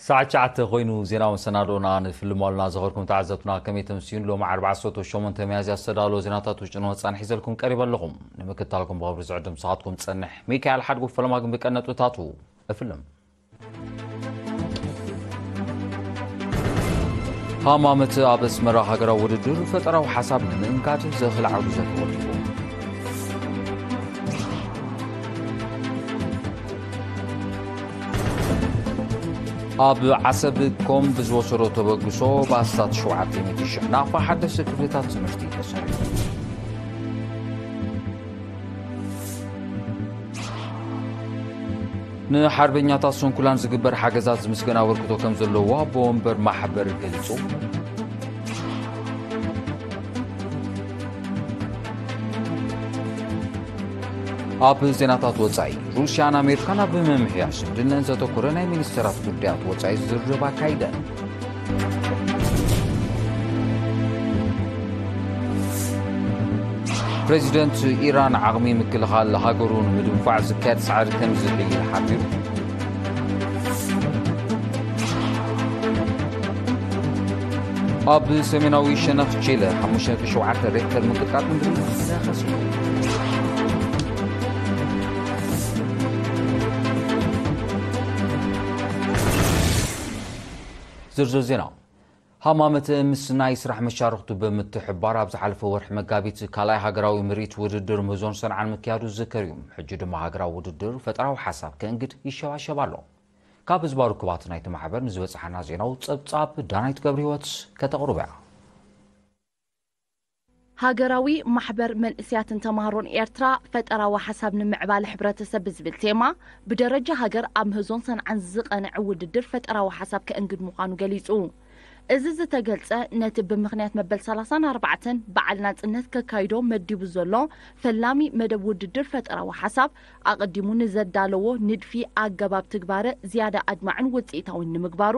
ሰዓት ትሽዓተ ኮይኑ ዜናዊ መሰናዶና ንፍልመሉና። ዝኸርኩም ተዓዘብትና ከመይ ተምስዩን? ሎሚ ዓርቢ ዓሰርተ ሸሞንተ ሚያዝያ ዝተዳለወ ዜናታት ውጭ ንወፃ ንሒዘልኩም ቀሪበ ኣለኹም። ንምክትታልኩም ብኽብሪ ዝዕድም ሰዓትኩም ዝፀንሕ ሚካኤል ሓድጉ። ፈለማ ግን ብቀነጥብታቱ እፍልም። ሃማመት ኣብ ኣስመራ ሃገራዊ ውድድር ፈጠራዊ ሓሳብ ንምእንጋድ ዘኽእል ዓውዲ ዘተወዲቡ። ኣብ ዓሰብ ኮም ብዝወሰዶ ተበግሶ ብኣስታት ሸውዓተ ሚእቲ ሽሕ ናቕፋ ሓደስቲ ክፍልታት ትምህርቲ ተሰሪሑ። ንሓርበኛታት ስንኩላን ዝግበር ሓገዛት ዝምስገን ኣበርክቶ ከም ዘለዎ ኣቦ ወንበር ማሕበር ገሊጹ። ኣብ ዜናታት ወጻኢ፣ ሩስያን ኣሜሪካን ኣብ ምምሕያሽ ዝምድነን ዘተኮረ ናይ ሚኒስተራት ጉዳያት ወጻኢ ዝርርብ ኣካይደን። ፕሬዚደንት ኢራን ዓቕሚ ምክልኻል ሃገሩ ንምድንፋዕ ዝካየድ ጻዕሪ ከም ዝሕይል ሓቢሩ። ኣብ ሰሜናዊ ሸነኽ ቺለ ሓሙሽተ ነጥቢ ሸውዓተ ሬክተር ምንቅጥቃጥ ምድሪ ተኸሲቱ። ዝርዝር ዜና። ሃማመተ ምስ ናይ ስራሕ መሻርኽቱ ብምትሕባር ኣብ ዝሓለፈ ወርሒ መጋቢት ካልኣይ ሃገራዊ ምርኢት ውድድር ምህዞን ሰንዓን ምክያዱ ዝዝከር እዩ። ሕጂ ድማ ሃገራዊ ውድድር ፈጠራዊ ሓሳብ ከእንግድ ይሸባሸብ ኣሎ። ካብ ህዝባዊ ርክባት ናይቲ ማሕበር ንዝበጽሓና ዜናዊ ጸብጻብ ዳናይት ገብረ ህይወት ከተቕርቡ እያ። ሃገራዊ ማሕበር መንእስያትን ተማሃሮን ኤርትራ ፈጠራዊ ሓሳብ ንምዕባለ ሕብረተሰብ ብዝብል ቴማ ብደረጃ ሃገር ኣብ ምህዞን ሰንዓን ዝቐንዐ ውድድር ፈጠራዊ ሓሳብ ከእንግድ ምዃኑ ገሊጹ። እዚ ዝተገልጸ ነቲ ብምኽንያት መበል ሰላሳን ኣርባዕተን በዓል ናጽነት ከካይዶ መዲቡ ዘሎ ፈላሚ መደብ ውድድር ፈጠራዊ ሓሳብ ኣቐዲሙ ንዘዳለዎ ንድፊ ኣገባብ ትግባረ ዝያዳ ኣድማዕን ውጽኢታዊን ንምግባሩ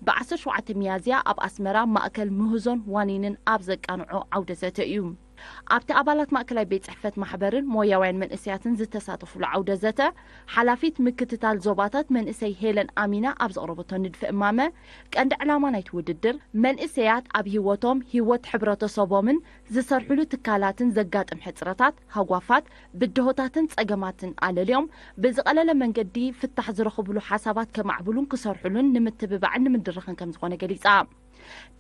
ብ ዓሰርተ ሸውዓተ ሚያዝያ ኣብ ኣስመራ ማእከል ምህዞን ዋኒንን ኣብ ዘቃንዖ ዓውደ ዘተ እዩ። ኣብቲ ኣባላት ማእከላይ ቤት ጽሕፈት ማሕበርን ሞያውያን መንእሰያትን ዝተሳተፉሉ ዓውደ ዘተ፣ ሓላፊት ምክትታል ዞባታት መንእሰይ ሄለን ኣሚና ኣብ ዘቕረበቶ ንድፊ እማመ፣ ቀንዲ ዕላማ ናይቲ ውድድር፣ መንእሰያት ኣብ ህይወቶም፣ ህይወት ሕብረተሰቦምን ዝሰርሕሉ ትካላትን ዘጋጥም ሕጽረታት፣ ሃጓፋት፣ ብድሆታትን ጸገማትን ኣለልዮም፣ ብዝቐለለ መንገዲ ፍታሕ ዝረኽብሉ ሓሳባት ከማዕብሉን ክሰርሕሉን ንምትብባዕን ንምድርኽን ከም ዝኾነ ገሊጻ።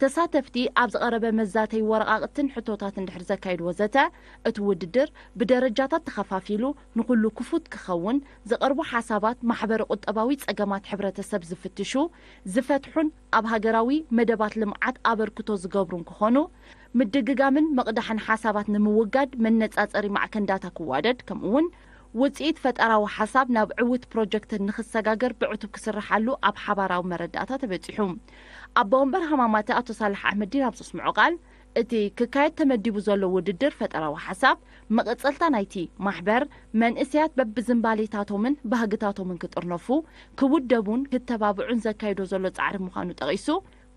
ተሳተፍቲ ኣብ ዝቐረበ መዛተይ ወረቓቕትን ሕቶታትን ድሕሪ ዘካየድዎ ዘተ፣ እቲ ውድድር ብደረጃታት ተኸፋፊሉ ንኹሉ ክፉት ክኸውን፣ ዝቐርቡ ሓሳባት ማሕበረ ቁጠባዊ ጸገማት ሕብረተሰብ ዝፍትሹ፣ ዝፈትሑን ኣብ ሃገራዊ መደባት ልምዓት ኣበርክቶ ዝገብሩን ክኾኑ፣ ምድግጋምን ምቕዳሕን ሓሳባት ንምውጋድ መነጻጸሪ ማዕከን ዳታ ክዋደድ፣ ከምኡ'ውን ውጽኢት ፈጠራዊ ሓሳብ ናብ ዕዉት ፕሮጀክት ንኽሰጋገር ብዕቱብ ክስርሓሉ ኣብ ሓባራዊ መረዳእታ ተበጺሑ። ኣቦ ወንበር ሃማማተ ኣቶ ሳልሕ ኣሕመዲን ኣብ ዘስምዖ ቃል፣ እቲ ክካየድ ተመዲቡ ዘሎ ውድድር ፈጠራዊ ሓሳብ፣ መቐጸልታ ናይቲ ማሕበር፣ መንእሰያት በብዝንባሌታቶምን ባህግታቶምን ክጥርነፉ፣ ክውደቡን ክተባብዑን ዘካይዶ ዘሎ ጻዕሪ ምዃኑ ጠቒሱ፣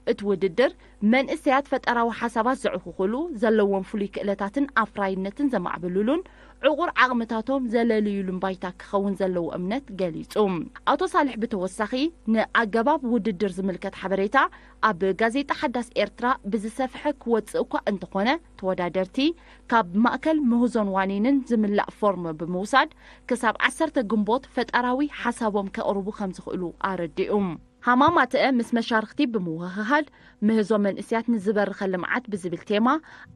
እቲ ውድድር መንእሰያት ፈጠራዊ ሓሳባት ዘዕኹኹሉ፣ ዘለዎም ፍሉይ ክእለታትን ኣፍራይነትን ዘማዕብሉሉን ዕቑር ዓቕምታቶም ዘለልዩሉን ባይታ ክኸውን ዘለዎ እምነት ገሊጹ። ኣቶ ሳልሕ ብተወሳኺ ንኣገባብ ውድድር ዝምልከት ሓበሬታ ኣብ ጋዜጣ ሓዳስ ኤርትራ ብዝሰፍሐ ክወጽእ እኳ እንተኾነ፣ ተወዳደርቲ ካብ ማእከል ምህዞን ዋኒንን ዝምላእ ፎርም ብምውሳድ ክሳብ ዓሰርተ ግንቦት ፈጠራዊ ሓሳቦም ከቕርቡ ከም ዝኽእሉ ኣረዲኡ። ሃማማተአ ምስ መሻርኽቲ ብምውህሃድ ምህዞ መንእስያት ንዝበርኸ ልምዓት ብዝብል ቴማ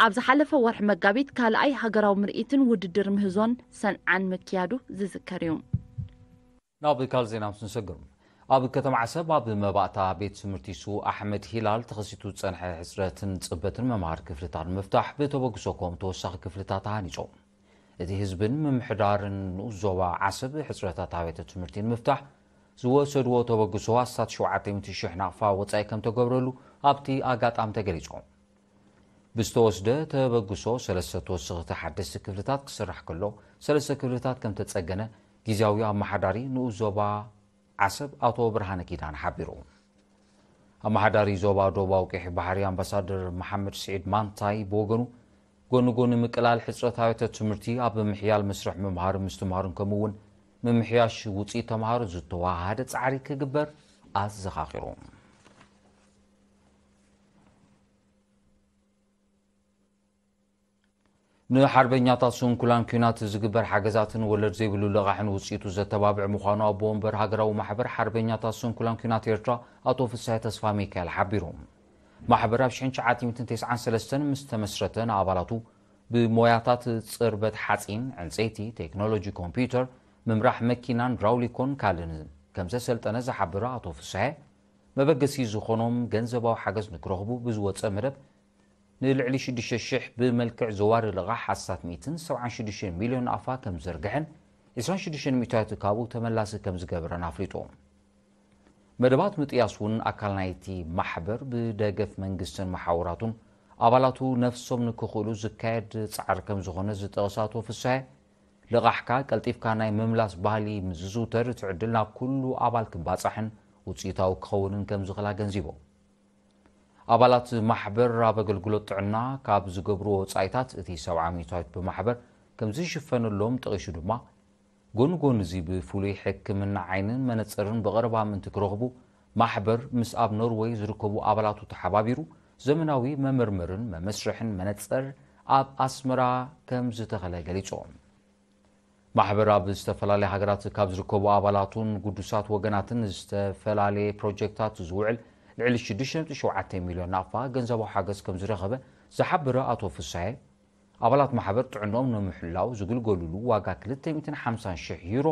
ኣብ ዝሓለፈ ወርሒ መጋቢት ካልኣይ ሃገራዊ ምርኢትን ውድድር ምህዞን ሰንዓን ምክያዱ ዝዝከር እዩ። ናብ ካልእ ዜና ምስ ንሰግር፣ ኣብ ከተማ ዓሰብ ኣብ መባእታ ቤት ትምህርቲ ሱ ኣሕመድ ሂላል ተኸሲቱ ዝጸንሐ ሕጽረትን ጽበትን መምሃሪ ክፍልታት ንምፍታሕ ብተበግሶ ኮም ተወሳኺ ክፍልታት ተሃኒጾም። እቲ ህዝብን ምምሕዳርን ንኡስ ዞባ ዓሰብ ሕጽረታት ኣብያተ ትምህርቲ ንምፍታሕ ዝወሰድዎ ተበግሶ ኣስታት ሸውዓተ ሚእቲ ሽሕ ናቕፋ ወጻኢ ከም ተገብረሉ ኣብቲ ኣጋጣሚ ተገሊጹ። ብዝተወስደ ተበግሶ ሰለስተ ተወሰኽቲ ሓደስቲ ክፍልታት ክስራሕ ከሎ፣ ሰለስተ ክፍልታት ከም ተጸገነ ግዝያዊ ኣመሓዳሪ ንኡስ ዞባ ዓሰብ ኣቶ ብርሃነ ኪዳነ ሓቢሩ። ኣመሓዳሪ ዞባ ዶባዊ ቀይሕ ባሕሪ ኣምባሳደር መሓመድ ስዒድ ማንታይ ብወገኑ፣ ጎኒ ጎኒ ምቅላል ሕጽረት ኣብያተ ትምህርቲ ኣብ ምምሕያል መስርሕ ምምሃርን ምስትምሃርን ከምኡ እውን ምምሕያሽ ውጽኢት ተምሃሮ ዝተዋሃደ ጻዕሪ ክግበር ኣዘኻኺሩ። ንሓርበኛታት ስንኩላን ኲናት ዝግበር ሓገዛትን ወለድ ዘይብሉ ልቓሕን ውፅኢቱ ዘተባብዕ ምዃኑ ኣቦ ወንበር ሃገራዊ ማሕበር ሓርበኛታት ስንኩላን ኲናት ኤርትራ ኣቶ ፍስሐ ተስፋ ሚካኤል ሓቢሩ። ማሕበር ኣብ ሽሕን ትሽዓተ ሚእትን ተስዓን ሰለስተን ምስ ተመስረተ ንኣባላቱ ብሞያታት ጽርበት ሓጺን፣ ዕንጸይቲ፣ ቴክኖሎጂ ኮምፒውተር፣ ምምራሕ መኪናን ራውሊኮን ካልእን ከም ዘሰልጠነ ዝሓበረ ኣቶ ፍስሐ፣ መበገሲ ዝኾኖም ገንዘባዊ ሓገዝ ንክረኽቡ ብዝወጸ መደብ ንልዕሊ ሽዱሽተ ሽሕ ብመልክዕ ዘዋሪ ልቓሕ ኣስታት ሚእትን ሰብዓን ሽዱሽተን ሚልዮን ኣፋ ከም ዝዘርግሐን ዒስራን ሽዱሽተን ሚእታዊት ካብኡ ተመላሲ ከም ዝገበረን ኣፍሊጡ። መደባት ምጥያስ እውን ኣካል ናይቲ ማሕበር ብደገፍ መንግስትን መሓውራቱን ኣባላቱ ነፍሶም ንክኽእሉ ዝካየድ ጻዕሪ ከም ዝኾነ ዝጠቐሰ ኣቶ ፍስሐ፣ ልቓሕካ ቀልጢፍካ ናይ ምምላስ ባህሊ ምስ ዝዝውተር እቲ ዕድል ናብ ኩሉ ኣባል ክባጻሕን ውጽኢታዊ ክኸውንን ከም ዝኽእል ኣገንዚቡ። ኣባላት ማሕበር ኣብ ኣገልግሎት ጥዕና ካብ ዝገብርዎ ወጻኢታት እቲ ሰብዓ ሚእታዊት ብማሕበር ከም ዝሽፈነሎም ጠቒሱ ድማ፣ ጎኒ ጎኒ እዚ ብፍሉይ ሕክምና ዓይንን መነጽርን ብቐረባ ምእንቲ ክረኽቡ ማሕበር ምስ ኣብ ኖርወይ ዝርከቡ ኣባላቱ ተሓባቢሩ ዘመናዊ መመርመርን መመስርሕን መነጽር ኣብ ኣስመራ ከም ዝተኸለ ገሊጹ። ማሕበር ኣብ ዝተፈላለያ ሃገራት ካብ ዝርከቡ ኣባላቱን ግዱሳት ወገናትን ዝተፈላለየ ፕሮጀክታት ዝውዕል ልዕሊ ሽዱሽተ ነጥቢ ሸውዓተ ሚልዮን ናቕፋ ገንዘባዊ ሓገዝ ከም ዝረኸበ ዝሓበረ ኣቶ ፍስሐ፣ ኣባላት ማሕበር ጥዕንኦም ንምሕላው ዝግልገሉሉ ዋጋ ክልተ ሚእትን ሓምሳን ሽሕ ዩሮ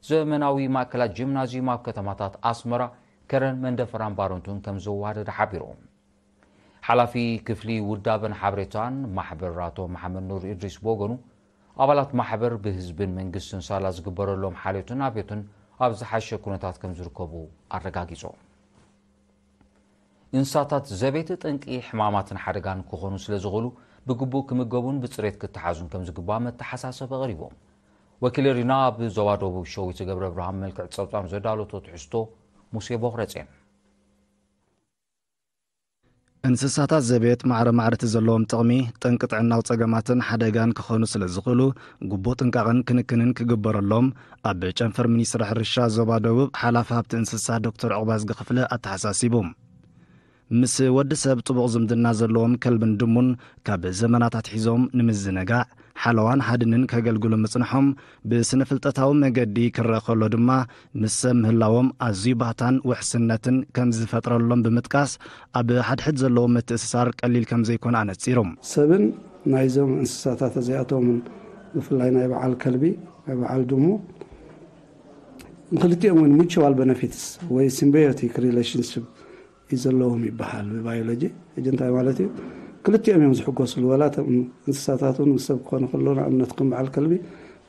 ዘመናዊ ማእከላት ጂምናዝዩም ኣብ ከተማታት ኣስመራ፣ ከረን፣ መንደፈራን ባረንቱን ከም ዘወሃደደ ሓቢሩ። ሓላፊ ክፍሊ ውዳበን ሓበሬታን ማሕበር ኣቶ መሓመድ ኑር ኢድሪስ ብወገኑ፣ ኣባላት ማሕበር ብህዝብን መንግስትን ሳላ ዝግበረሎም ሓልዮትን ኣብዮትን ኣብ ዝሓሸ ኩነታት ከም ዝርከቡ ኣረጋጊጹ። እንስሳታት ዘቤት ጠንቂ ሕማማትን ሓደጋን ክኾኑ ስለ ዝኽእሉ ብግቡእ ክምገቡን ብጽሬት ክተሓዙን ከም ዝግባእ መተሓሳሰቢ ኣቕሪቦም። ወኪል ሪና ኣብ ዞባ ደቡብ ሸዊት ገብረ ብርሃን መልክዕ ጸብጻብ ዘዳለቶ ትሕዝቶ ሙሴ ቦኽረጼን። እንስሳታት ዘቤት ማዕረ ማዕረ እቲ ዘለዎም ጥቕሚ፣ ጠንቂ ጥዕናዊ ጸገማትን ሓደጋን ክኾኑ ስለ ዝኽእሉ፣ ግቡእ ጥንቃቐን ክንክንን ክግበረሎም ኣብ ጨንፈር ሚኒስትሪ ሕርሻ ዞባ ደቡብ ሓላፊ ሃብቲ እንስሳ ዶክተር ዑቕባዝጊ ክፍለ ኣተሓሳሲቡ። ምስ ወዲ ሰብ ጥቡቕ ዝምድና ዘለዎም ከልብን ድሙን ካብ ዘመናት ኣትሒዞም ንምዝንጋዕ፣ ሓለዋን ሃድንን ከገልግሉ ምጽንሖም ብስነ-ፍልጠታዊ መገዲ ክረአ ከሎ ድማ፣ ምስ ሰብ ምህላዎም ኣዝዩ ባህታን ውሕስነትን ከም ዝፈጥረሎም ብምጥቃስ፣ ኣብ ሓድሕድ ዘለዎ ምትእስሳር ቀሊል ከም ዘይኮነ ኣነጺሩ። ሰብን ናይዞም እንስሳታት እዚኣቶምን፣ ብፍላይ ናይ በዓል ከልቢ፣ ናይ በዓል ድሙ፣ ንክልቲኦም እውን mutual benefits ወይ symbiotic relationship እዩ ዘለዎም ይበሃል ብባዮሎጂ። ሕጂ እንታይ ማለት እዩ? ክልቲኦም እዮም ዝሕጎስሉ። ዋላ እቶም እንስሳታት እውን ምስ ሰብ ክኾኑ ከለዉ፣ ንኣብነት ከም በዓል ከልቢ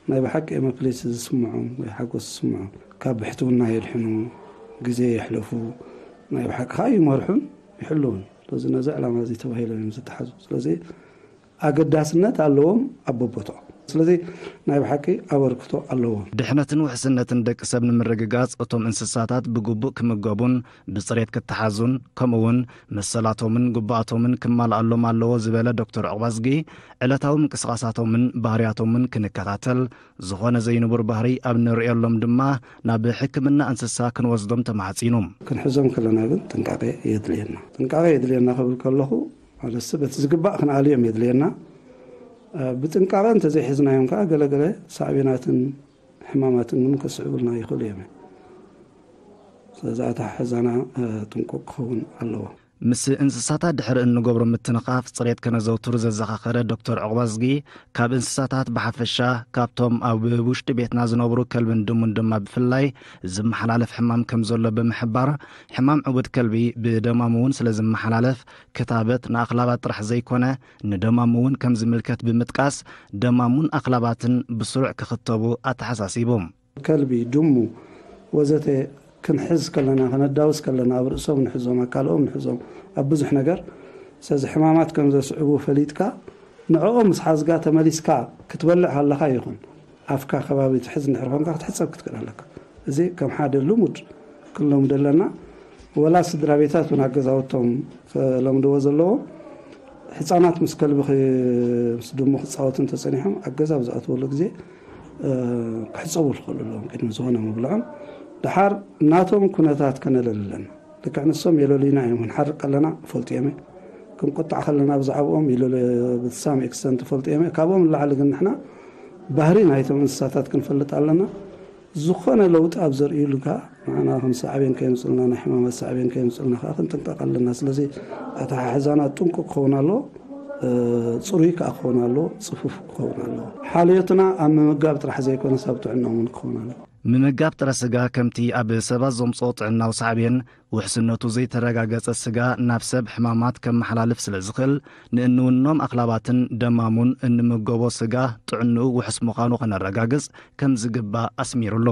ናይ ብሓቂ እዮም ኣፕሌት ዝስምዖም ወይ ሓጎስ ዝስምዖም። ካብ ብሕትውና የድሕኑ፣ ግዜ የሕልፉ፣ ናይ ብሓቂ ከዓ ይመርሑን ይሕልውን። ስለዚ ነዚ ዕላማ እዚ ተባሂሎም እዮም ዝተሓዙ። ስለዚ ኣገዳስነት ኣለዎም ኣብ በቦትኦም። ስለዚ ናይ ብሓቂ ኣበርክቶ ኣለዎም። ድሕነትን ውሕስነትን ደቂ ሰብ ንምርግጋጽ እቶም እንስሳታት ብግቡእ ክምገቡን ብጽሬት ክተሓዙን፣ ከምኡ እውን መሰላቶምን ግቡኣቶምን ክማልኣሎም ኣለዎ ዝበለ ዶክተር ዑቕባዝጊ፣ ዕለታዊ ምንቅስቓሳቶምን ባህርያቶምን ክንከታተል፣ ዝኾነ ዘይንቡር ባህሪ ኣብ ንርእየሎም ድማ ናብ ሕክምና እንስሳ ክንወስዶም ተማሕጺኑ። ክንሕዞም ከለና ግን ጥንቃቄ የድልየና። ጥንቃቄ የድልየና ክብል ከለኹ፣ ማለትሲ በቲ ዝግባእ ክንኣልዮም የድልየና። እ፣ ብጥንቃቐ እንተዘይሒዝናዮም ከኣ ገለገለ ሳዕቤናትን ሕማማትን እውን ከስዕቡልና ይኽእሉ እዮም። ስለዚ ኣተሓሕዛና፣ እ፣ ጥንቁቕ ክኸውን ኣለዎ። ምስ እንስሳታት ድሕሪ እንገብሮ ምትንኻፍ ጽሬት ከነዘውትር ዘዘኻኸረ ዶክተር ዑቕባዝጊ፣ ካብ እንስሳታት ብሓፈሻ፣ ካብቶም ኣብ ውሽጢ ቤትና ዝነብሩ ከልብን ድሙን ድማ ብፍላይ ዝመሓላለፍ ሕማም ከም ዘሎ ብምሕባር፣ ሕማም ዕቡድ ከልቢ ብደማሙ እውን ስለ ዝመሓላለፍ፣ ክታበት ንኣኽላባት ጥራሕ ዘይኮነ፣ ንደማሙ እውን ከም ዝምልከት ብምጥቃስ፣ ደማሙን ኣኽላባትን ብስሩዕ ክኽተቡ ኣተሓሳሲቡ። ከልቢ፣ ድሙ ወዘተ ክንሕዝ ከለና፣ ከነዳውስ ከለና፣ ኣብ ርእሶም ንሕዞም፣ ኣካልኦም ንሕዞም፣ ኣብ ብዙሕ ነገር። ስለዚ ሕማማት ከም ዘስዕቡ ፈሊጥካ፣ ንዕኦም ምስ ሓዝካ ተመሊስካ ክትበልዕ ከለኻ ይኹን፣ ኣፍካ ከባቢ ትሕዝ እንድሕር ኮንካ ክትሕጸብ ክትክእል ኣለካ። እዚ ከም ሓደ ልሙድ ክንለምዶ ኣለና። ወላ ስድራ ቤታት እውን ኣብ ገዛውቶም ክለምድዎ ዘለዎም፣ ህጻናት ምስ ከልቢ ኽ-፣ ምስ ድሙ ክጻወቱ እንተጸኒሖም፣ ኣብ ገዛ ኣብ ዝኣትወሉ ግዜ፣ እ፣ ክሕጸቡ ዝኽእሉ ኣለዎም፣ ቅድሚ ዝኾነ ምብልዖም። ደሓር ናቶም ኩነታት ከነለሊ ኣለና። ልክዕ ንሶም የለልዩና እዮም፣ ክንሓርቅ ከለና ይፈልጡ እዮም። ክንቆጣዕ ከለና ብዛዕባኦም ኢሉ ብሳም ኤክስተንት ትፈልጡ እዮም። ካብኦም ንላዕሊ ግን ንሕና ባህሪ ናይቶም እንስሳታት ክንፈልጥ ኣለና። ዝኾነ ለውጢ ኣብ ዘርእዩሉ ከኣ ንዓና ከም ሳዕቤን ከየምፅልና፣ ናይ ሕማማት ሳዕቤን ከየምፅልና ከኣ ክንጥንቀቕ ኣለና። ስለዚ ኣተሓሕዛና ጥንቁቕ ክኸውን ኣለዎ፣ እ፣ ፅሩይ ከኣ ክኸውን ኣለዎ፣ ፅፉፍ ክኸውን ኣለዎ። ሓልዮትና ኣብ ምምጋብ ጥራሕ ዘይኮነስ ኣብ ጥዕናኦም እውን ክኸውን ኣለዎ። ምምጋብ ጥረ ስጋ ከምቲ ኣብ ሰባት ዘምፅኦ ጥዕናዊ ሳዕቤን ውሕስነቱ ዘይተረጋገጸ ስጋ ናብ ሰብ ሕማማት ከመሓላልፍ ስለ ዝኽእል፣ ንእንውኖም ኣኽላባትን ደማሙን እንምገቦ ስጋ ጥዕንኡ ውሑስ ምዃኑ ከነረጋግጽ ከም ዝግባእ ኣስሚሩሉ።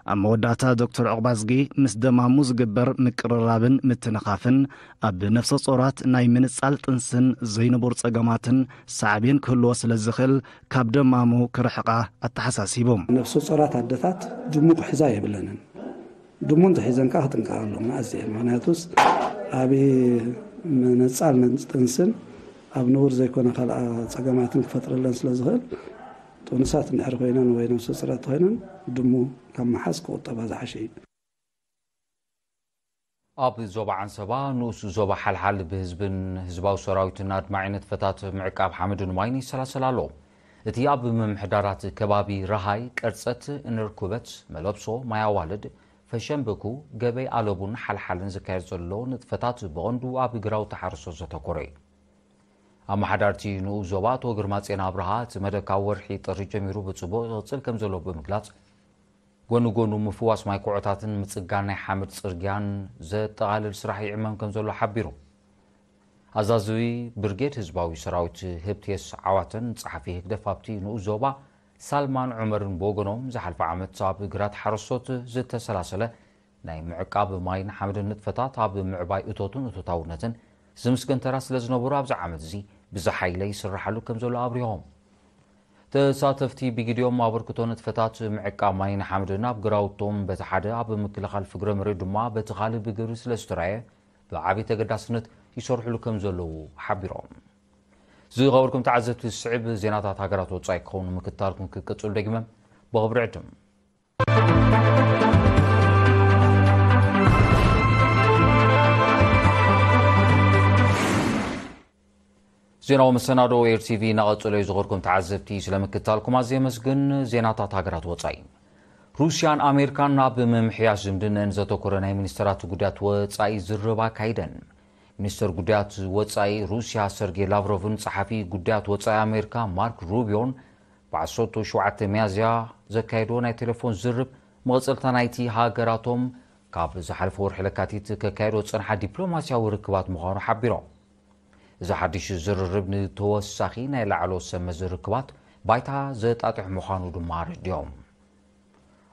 ኣብ መወዳእታ ዶክተር ዑቕባዝጊ ምስ ደማሙ ዝግበር ምቅርራብን ምትንኻፍን ኣብ ነፍሰ ጾራት ናይ ምንጻል ጥንስን ዘይንቡር ጸገማትን ሳዕቤን ክህልዎ ስለ ዝኽእል ካብ ደማሙ ክርሕቓ ኣተሓሳሲቡ። ነፍሰ ጾራት ኣደታት ድሙ ክሕዛ የብለንን። ድሙ እንተሒዘን ከኣ ክጥንቀቓ ኣለወን ኣዝየን። ምኽንያቱስ ኣብ ምንጻል ጥንስን ኣብ ንቡር ዘይኮነ ካልኣ ጸገማትን ክፈጥረለን ስለ ዝኽእል ጥኑሳት እንድሕር ኮይነን ወይ ነፍሰ ጾራት ኮይነን ድሙ ካብ ምሓዝ ክቑጠባ ዝሓሸ እዩ። ኣብ ዞባ ዓንሰባ ንኡስ ዞባ ሓልሓል ብህዝብን ህዝባዊ ሰራዊትን ኣድማዒ ንጥፈታት ምዕቃብ ሓመድን ማይን ይሰላሰል ኣሎ። እቲ ኣብ ምምሕዳራት ከባቢ ረሃይ፣ ቀርጸት፣ እንርኩበት፣ መለብሶ፣ ማይ ኣዋልድ፣ ፈሸንበኩ፣ ገበይ ኣለቡን ሓልሓልን ዝካየድ ዘሎ ንጥፈታት ብቐንዱ ኣብ ግራውቲ ሓረስቶት ዘተኮረ እዩ። ኣመሓዳርቲ ንኡስ ዞባ ኣቶ ግርማጼን ኣብርሃ እቲ መደብ ካብ ወርሒ ጥሪ ጀሚሩ ብጽቡቕ ይቕጽል ከም ዘሎ ብምግላጽ፣ ጎኒ ጎኑ ምፍዋስ ማይ ኩዖታትን ምጽጋን ናይ ሓመድ ጽርግያን ዘጠቓልል ስራሕ ይዕመም ከም ዘሎ ሓቢሩ። ኣዛዚ ብርጌድ ህዝባዊ ሰራዊት ህብቴስ ዓዋተን ጸሓፊ ህግደፍ ኣብቲ ንኡስ ዞባ ሳልማን ዑመርን ብወገኖም ዝሓልፈ ዓመት ኣብ ግራት ሓረስቶት ዝተሰላሰለ ናይ ምዕቃብ ማይን ሓመድን ንጥፈታት ኣብ ምዕባይ እቶትን እቶታውነትን ዝምስገን ተራ ስለ ዝነበሩ ኣብዚ ዓመት እዚ ብዝሓይለ ይስራሓሉ ከም ዘሎ ኣብሪሆም። ተሳተፍቲ ብግዲኦም ኣበርክቶ ንጥፈታት ምዕቃብ ማይን ሓመድን ኣብ ግራውቶም በቲ ሓደ ኣብ ምክልኻል ፍግረ መሬት ድማ በቲ ካልእ ብግብሪ ስለ ዝተራየ ብዓቢ ተገዳስነት ይሰርሕሉ ከም ዘለዉ ሓቢሮም። ዝኸበርኩም ተዓዘብቲ ዝስዕብ ዜናታት ሃገራት ወጻኢ ክኸውን ምክታልኩም ክቅጽሉ ደግመ ብኽብሪ ዕድም። ዜናዊ መሰናዶ ኤር ቲቪ እናቐጸሎ እዩ። ዝኸበርኩም ተዓዘብቲ ስለምክታልኩም ኣዝየ የመስግን። ዜናታት ሃገራት ወጻኢ። ሩስያን ኣሜሪካን ናብ ምምሕያሽ ዝምድነን ዘተኮረ ናይ ሚኒስተራት ጉዳያት ወጻኢ ዝርርብ ኣካይደን። ሚኒስተር ጉዳያት ወጻኢ ሩስያ ሰርጌይ ላቭሮቭን ጸሓፊ ጉዳያት ወጻኢ ኣሜሪካ ማርክ ሩቢዮን ብዓሰርተ ሸውዓተ ሚያዝያ ዘካየድዎ ናይ ቴሌፎን ዝርርብ መቐጸልታ ናይቲ ሃገራቶም ካብ ዝሓለፈ ወርሒ ለካቲት ከካየዶ ዝጸንሓ ዲፕሎማስያዊ ርክባት ምዃኑ ሓቢሮም። እዚ ሓድሽ ዝርርብ ንተወሳኺ ናይ ላዕለዎት ሰብ መዚ ርክባት ባይታ ዘጣጥሕ ምዃኑ ድማ ኣረዲኦም።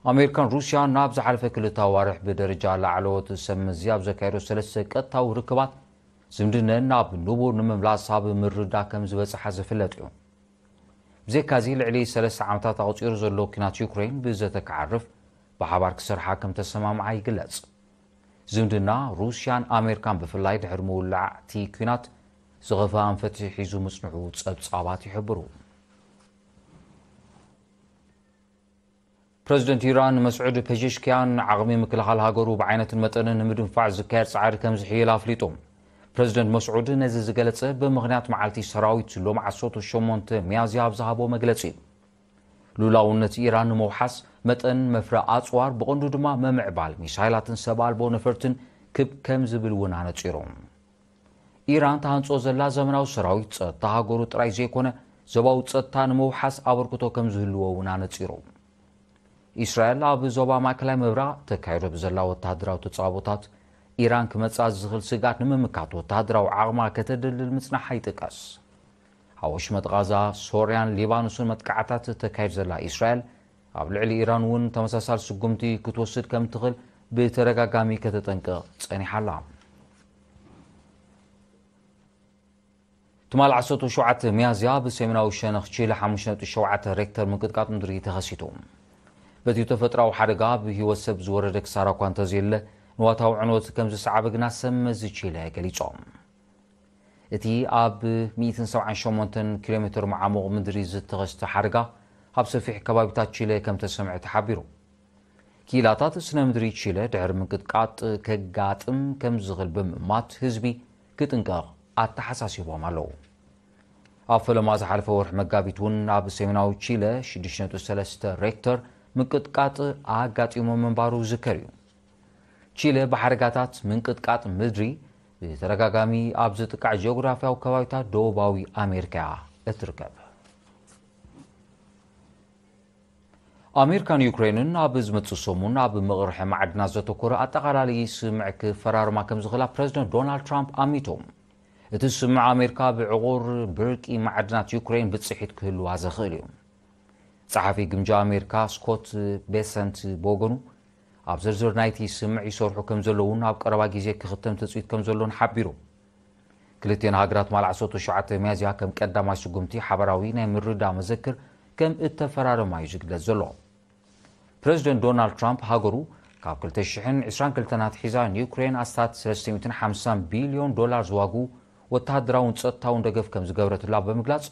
ኣሜሪካን ሩስያን ናብ ዝሓለፈ ክልተ ኣዋርሕ ብደረጃ ላዕለዎት ሰብ መዚ ኣብ ዘካየዶ ሰለስተ ቀጥታዊ ርክባት ዝምድነን ናብ ንቡር ንምምላስ ኣብ ምርዳእ ከም ዝበጽሓ ዝፍለጥ እዩ። ብዘካዚ ልዕሊ ሰለስተ ዓመታት ኣቑጺሩ ዘሎ ኲናት ዩክሬን ብዘተ ክዓርፍ ብሓባር ክሰርሓ ከም ተሰማምዓ ይግለጽ። ዝምድና ሩስያን ኣሜሪካን ብፍላይ ድሕሪ ምውላዕ እቲ ኲናት ዝኸፍአ ኣንፈት ሒዙ ምጽንሑ ጸብጻባት ይሕብሩ። ፕረዚደንት ኢራን መስዑድ ፔዜሽኪያን ዓቕሚ ምክልኻል ሃገሩ ብዓይነትን መጠንን ንምድንፋዕ ዝካየድ ጻዕሪ ከም ዝሕይል ኣፍሊጡ። ፕረዚደንት መስዑድ ነዚ ዝገለጸ ብምኽንያት መዓልቲ ሰራዊት ሎም ዓሰርተ ሸሞንተ ሚያዝያ ኣብ ዝሃቦ መግለጺ እዩ። ሉላውነት ኢራን ንምውሓስ መጠን መፍረ ኣጽዋር ብቐንዱ ድማ ምምዕባል ሚሳይላትን ሰብ ኣልቦ ነፈርትን ክብ ከም ዝብል እውን ኣነጺሩ። ኢራን ተሃንጾ ዘላ ዘመናዊ ሰራዊት ጸጥታ ሃገሩ ጥራይ ዘይኮነ ዞባዊ ጸጥታ ንምውሓስ ኣበርክቶ ከም ዝህልዎ እውን ኣነጺሩ። ኢስራኤል ኣብ ዞባ ማእከላይ ምብራቕ ተካይዶ ብዘላ ወተሃደራዊ ተጻቦታት ኢራን ክመጽኣ ዝኽእል ስግኣት ንምምካት ወተሃደራዊ ዓቕማ ከተደልድል ምጽናሓ ይጥቀስ። ኣብ ወሽመጥ ቓዛ፣ ሶርያን ሊባኖስን መጥቃዕታት ተካይድ ዘላ ኢስራኤል ኣብ ልዕሊ ኢራን እውን ተመሳሳሊ ስጉምቲ ክትወስድ ከም ትኽእል ብተደጋጋሚ ከተጠንቅቕ ጸኒሓ ኣላ። ትማል ዓሰርተ ሸውዓተ ሚያዝያ ብሰሜናዊ ሸነኽ ቺለ ሓሙሽተ ነጥቢ ሸውዓተ ሬክተር ምንቅጥቃጥ ምድሪ ተኸሲቱ። በቲ ተፈጥራዊ ሓደጋ ብህይወት ሰብ ዝወረደ ክሳራ እኳ እንተዘየለ ንዋታዊ ዕንወት ከም ዝሰዓበ ግና ሰብ መዚ ቺለ ገሊጾም። እቲ ኣብ ሚእትን ሰብዓን ሸሞንተን ኪሎ ሜትር መዓሙቕ ምድሪ ዝተኸስተ ሓደጋ ኣብ ሰፊሕ ከባቢታት ቺለ ከም ተሰምዐ ተሓቢሩ። ክኢላታት ስነ ምድሪ ቺለ ድሕሪ ምንቅጥቃጥ ከጋጥም ከም ዝኽእል ብምእማት ህዝቢ ክጥንቀቕ ኣተሓሳሲቦም ኣለዉ። ኣብ ፈለማ ዝሓለፈ ወርሒ መጋቢት እውን ኣብ ሰሜናዊ ቺለ ሽዱሽተ ነጥቢ ሰለስተ ሬክተር ምንቅጥቃጥ ኣጋጢሞ ምንባሩ ዝዝከር እዩ። ቺለ ብሓደጋታት ምንቅጥቃጥ ምድሪ ብተደጋጋሚ ኣብ ዝጥቃዕ ጂኦግራፍያዊ ከባቢታት ደቡባዊ ኣሜሪካ እያ እትርከብ። ኣሜሪካን ዩክሬንን ኣብ ዝመጽእ ሰሙን ኣብ መቕርሒ ማዕድናት ዘተኮረ ኣጠቓላሊ ስምምዕ ክፈራርማ ከም ዝኽእላ ፕረዚደንት ዶናልድ ትራምፕ ኣሚቶም። እቲ ስምምዕ ኣሜሪካ ብዕቑር ብርቂ ማዕድናት ዩክሬን ብጽሒት ክህልዋ ዘኽእል እዩ። ጸሓፊ ግምጃ ኣሜሪካ ስኮት ቤሰንት ብወገኑ፣ ኣብ ዝርዝር ናይቲ ስምምዕ ይሰርሑ ከም ዘለዉን ኣብ ቀረባ ግዜ ክኽተም ትጽቢት ከም ዘሎን ሓቢሩ። ክልቲኤን ሃገራት ማል ዓሰርተ ሸውዓተ ሚያዝያ ከም ቀዳማይ ስጉምቲ ሓባራዊ ናይ ምርድዳእ መዘክር ከም እተፈራረማ እዩ ዝግለጽ ዘሎ። ፕረዚደንት ዶናልድ ትራምፕ ሃገሩ ካብ ክልተ ሽሕን ዕስራን ክልተን ኣትሒዛ ንዩክሬን ኣስታት ሰለስተ ሚእትን ሓምሳን ቢልዮን ዶላር ዝዋጉ ወተሃደራውን ጸጥታውን ደገፍ ከም ዝገበረትላ ብምግላጽ፣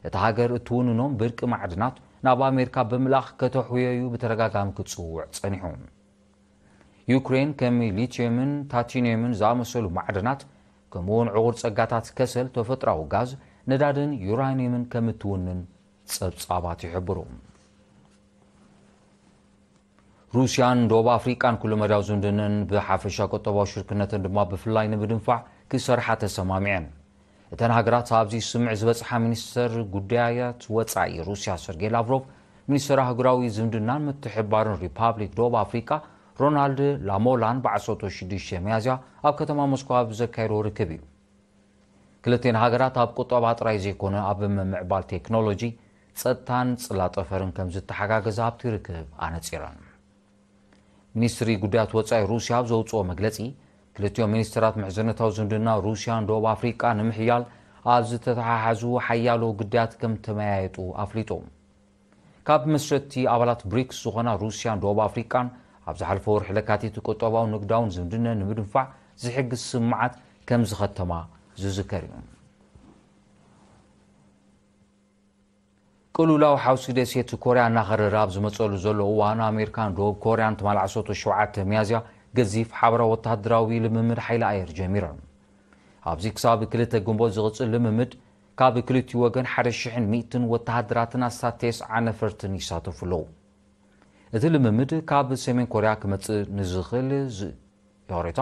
እታ ሃገር እትውንኖም ብርቂ ማዕድናት ናብ ኣሜሪካ ብምልኣኽ ከተሕውየዩ ብተደጋጋሚ ክጽውዕ ጸኒሑ። ዩክሬን ከም ሊቲየምን ታቲኒየምን ዝኣመሰሉ ማዕድናት፣ ከምኡውን ዕቑር ጸጋታት ከሰል፣ ተፈጥሮኣዊ ጋዝ፣ ነዳድን ዩራኒየምን ከም እትውንን ጸብጻባት ይሕብሩ። ሩስያን ደቡብ ኣፍሪቃን ኩለመዳያዊ ዝምድነን ብሓፈሻ ቁጠባዊ ሽርክነተን ድማ ብፍላይ ንምድንፋዕ ክሰርሓ ተሰማሚዐን። እተን ሃገራት ኣብዚ ስምምዕ ዝበጽሓ ሚኒስተር ጉዳያት ወጻኢ ሩስያ ሰርጌይ ላቭሮቭ፣ ሚኒስተር ኣህጉራዊ ዝምድናን ምትሕብባርን ሪፓብሊክ ደቡብ ኣፍሪቃ ሮናልድ ላሞላን ብ ዓሰርተ ሽዱሽተ ሚያዝያ ኣብ ከተማ ሞስኮ ኣብ ዘካየዶ ርክብ እዩ። ክልቲኤን ሃገራት ኣብ ቁጠባ ጥራይ ዘይኮነ ኣብ ምምዕባል ቴክኖሎጂ፣ ጸጥታን ጽላጠፈርን ከም ዝተሓጋገዛ ኣብቲ ርክብ ኣነጺረን። ሚኒስትሪ ጉዳያት ወጻኢ ሩስያ ኣብ ዘውጽኦ መግለጺ፣ ክልቲኦም ሚኒስትራት ምሕዝነታዊ ዝምድና ሩስያን ደቡብ ኣፍሪቃ ንምሕያል ኣብ ዝተተሓሓዙ ሓያሎ ግዳያት ከም ተመያየጡ ኣፍሊጡ። ካብ መስረትቲ ኣባላት ብሪክስ ዝኾና ሩስያን ደቡብ ኣፍሪቃን ኣብ ዝሓለፈ ወርሒ ለካቲት ቁጠባውን ንግዳውን ዝምድነ ንምድንፋዕ ዝሕግዝ ስምምዓት ከም ዝኸተማ ዝዝከር እዩ። ቅልውላው ሓውሲ ደሴት ኮርያ እናኸረረ ኣብ ዝመጸሉ ዘሎ እዋን፣ ኣሜሪካን ደቡብ ኮርያን ትማል ዓሰርተ ሸውዓተ ሚያዝያ ገዚፍ ሓበራዊ ወተሃደራዊ ልምምድ ሓይሊ ኣየር ጀሚረን። ኣብዚ ክሳብ ክልተ ግንቦት ዝቕጽል ልምምድ፣ ካብ ክልቲኡ ወገን ሓደ ሽሕን ሚእትን ወተሃደራትን ኣስታት ተስዓ ነፈርትን ይሳተፉ ኣለዉ። እቲ ልምምድ ካብ ሰሜን ኮርያ ክመጽእ ንዝኽእል ዝ-፣ ይቕሬታ፣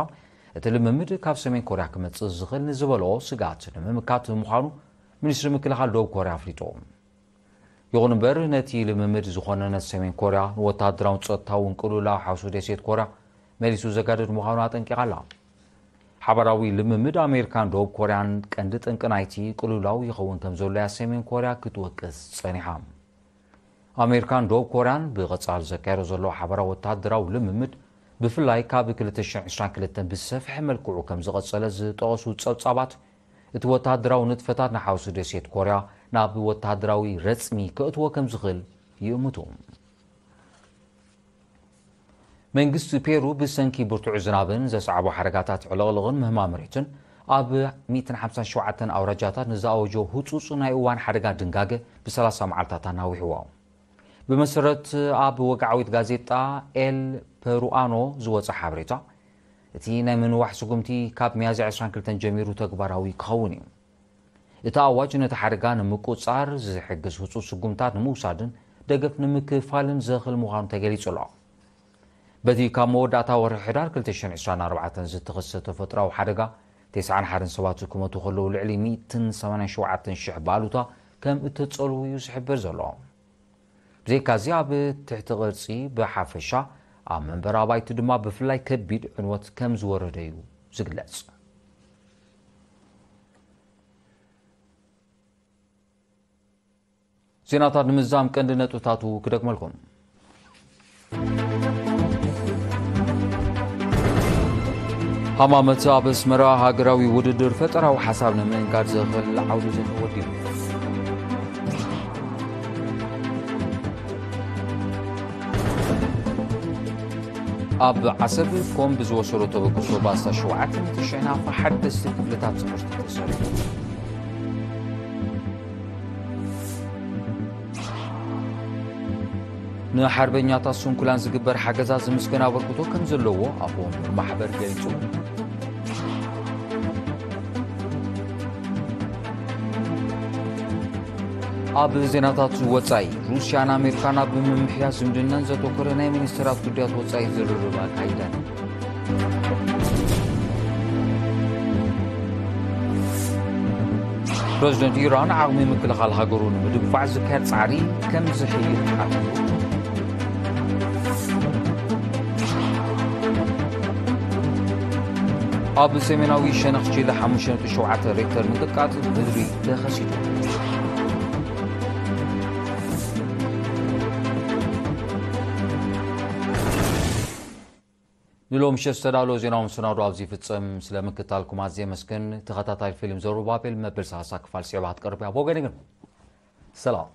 እቲ ልምምድ ካብ ሰሜን ኮርያ ክመጽእ ዝኽእል ንዝበልኦ ስግኣት ንምምካት ምዃኑ ሚኒስትሪ ምክልኻል ደቡብ ኮርያ ኣፍሊጡ። ይኹን እምበር፣ ነቲ ልምምድ ዝኾነነት ሰሜን ኮርያ ንወተሃደራውን ጸጥታውን ቅልውላው ሓውሲ ደሴት ኮርያ መሊሱ ዘጋድድ ምዃኑ ኣጠንቂቓ ኣላ። ሓባራዊ ልምምድ ኣሜሪካን ደቡብ ኮርያን ቀንዲ ጠንቂ ናይቲ ቅልውላው ይኸውን ከም ዘሎ እያ ሰሜን ኮርያ ክትወቅስ ጸኒሓ። ኣሜሪካን ደቡብ ኮርያን ብቐጻሊ ዘካየዶ ዘሎ ሓባራዊ ወተሃደራዊ ልምምድ፣ ብፍላይ ካብ ክልተ ሽሕን ዕስራን ክልተን ብዝሰፍሐ መልክዑ ከም ዝቐጸለ ዝጠቐሱ ጸብጻባት፣ እቲ ወተሃደራዊ ንጥፈታት ንሓውሲ ደሴት ኮርያ ናብ ወተሃደራዊ ረጽሚ ከእትዎ ከም ዝኽእል ይእምቱ። መንግስቲ ፔሩ ብሰንኪ ብርቱዕ ዝናብን ዘስዓቦ ሓደጋታት ዕልቕልቕን ምህማም መሬትን ኣብ ሚእትን ሓምሳን ሸውዓተን ኣውራጃታት ንዝኣወጆ ህጹጽ ናይ እዋን ሓደጋ ድንጋገ ብሰላሳ መዓልታት ኣናዊሕዎ። ብመሰረት ኣብ ወግዓዊት ጋዜጣ ኤል ፐሩኣኖ ዝወጸ ሓበሬታ፣ እቲ ናይ ምንዋሕ ስጉምቲ ካብ ሚያዝያ ዕስራን ክልተን ጀሚሩ ተግባራዊ ክኸውን እዩ። እቲ ኣዋጅ ነቲ ሓደጋ ንምቁጽጻር ዝሕግዝ ህጹጽ ስጉምታት ንምውሳድን ደገፍ ንምክፋልን ዘኽእል ምዃኑ ተገሊጹ ኣሎ። በቲ ካብ መወዳእታ ወርሒ ሕዳር ክልተ ሽሕን ዕስራን ኣርባዕተን ዝተኸሰተ ተፈጥሮኣዊ ሓደጋ፣ ተስዓን ሓደን ሰባት ክመቱ ከለዉ፣ ልዕሊ ሚእትን ሰማንያን ሸውዓተን ሽሕ ብኣሉታ ከም እተጸልዉ እዩ ዝሕበር ዘሎ። ብዘይካዚ፣ ኣብ ትሕቲ ቅርጺ ብሓፈሻ፣ ኣብ መንበሪ ኣባይቲ ድማ ብፍላይ ከቢድ ዕንወት ከም ዝወረደ እዩ ዝግለጽ። ዜናታት ንምዝዛም ቀንዲ ነጥብታቱ ክደግመልኩም። ሃማመት ኣብ ኣስመራ ሃገራዊ ውድድር ፈጠራዊ ሓሳብ ንምእንጋድ ዘኽእል ዓውዲ ዘተ ወዲቡ። ኣብ ዓሰብ ኮም ብዝወሰዶ ተበግሶ ባስታ ሸውዓተ ሚእቲ ሽሕ ናፋ ሓደስቲ ክፍልታት ትምህርቲ ተሰሪሑ። ንሓርበኛታት ስንኩላን ዝግበር ሓገዛ ዝምስገን ኣበርክቶ ከም ዘለዎ ኣቦ ወንበር ማሕበር ገሊጹ። ኣብ ዜናታት ወጻኢ፣ ሩስያን ኣሜሪካን ኣብ ምምሕያሽ ዝምድናን ዘተኮረ ናይ ሚኒስትራት ጉዳያት ወጻኢ ዝርርብ ኣካይደን። ፕረዚደንት ኢራን ዓቕሚ ምክልኻል ሃገሩ ንምድንፋዕ ዝካየድ ጻዕሪ ከም ዝሕይል ሓቢሩ። ኣብ ሰሜናዊ ሸነኽ ቺለ ሓሙሽተ ነጥቢ ሸውዓተ ሬክተር ምንቅጥቃጥ ምድሪ ተኸሲቱ። ንሎሚ ምሸት ዝተዳለወ ዜናዊ መሰናዶ ኣብዚ ይፍጸም። ስለ ምክትታልኩም ኣዝየ የመስግን። ተኸታታሊ ፊልም ዘሩባቤል መበል ሰላሳ ክፋል ስዒባ ክትቀርብ እያ። ብወገነይ ግን ሰላም።